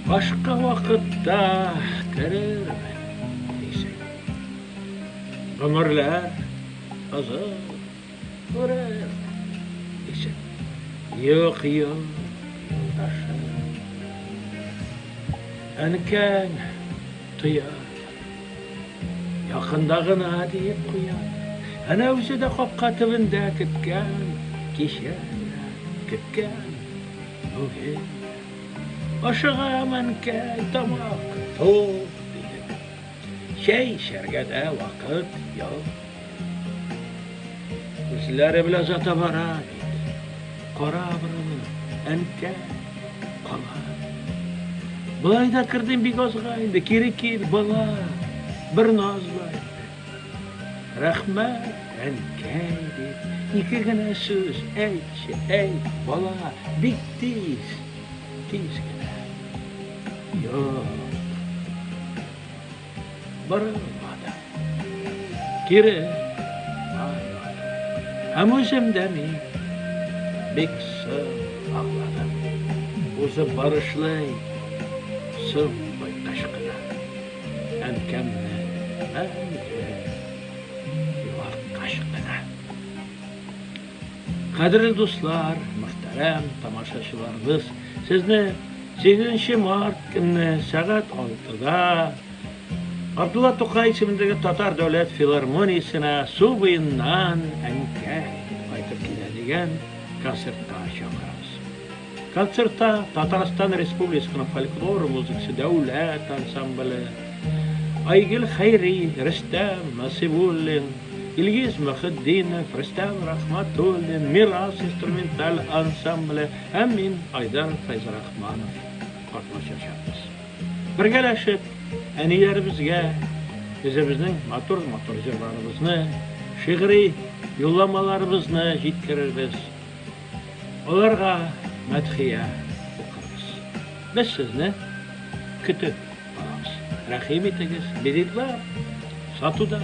Башка вакытта керермен, дисең. Гомерләр озын, күрермен, дисең. Юк, юк, юлдашым. Әнкәң тоя. Якында гына диеп куя. Әнә үзе дә капка төбендә көткән, кичә дә көткән, бүген дә. Ашыгам, әнкәй, тамак тук, дидем. Чәй эчәргә дә вакыт юк. Үзләре белән озата бара бит. Кара борылып, әнкәй, кала. Болай да кердем бик азга инде, кире кил, бала, бер назла инде. Рәхмәт, әнкәй, дип, ике генә сүз әйтче, әйт, бала, бик тиз, тиз генә. Юк. Борылмадым. Кире бармадым. Һәм үзем дә мин бик соң аңладым. Узып барышлый, соң кайткач кына әнкәмне мәңге югалткач кына. Кадерле дуслар, мөхтәрәм тамашачыларыбыз, сезне 8 март көнне сәгать 6-да Габдулла Тукай исемендәге Татар дәүләт филармониясенә су буеннан әнкәй кайтып килә дигән концертка чакырабыз. Концертта Татарстан Республикасының фольклор музыкасы дәүләт ансамбле, Айгөл Хәйри, Рөстәм Насыйбуллин, Илгиз Мөхетдинов, Рөстәм Рахматуллин, Мирас инструменталь ансамбле һәм мин, Айдар Фәйзрахманов катнашачакбыз. Бергәләшеп, әниләребезгә үзебезнең матур-матур җырларыбызны, шигъри юлламаларыбызны җиткерербез. Аларга мәдхия укырбыз. Без сезне көтеп калабыз. Рәхим итегез, билетлар сатуда.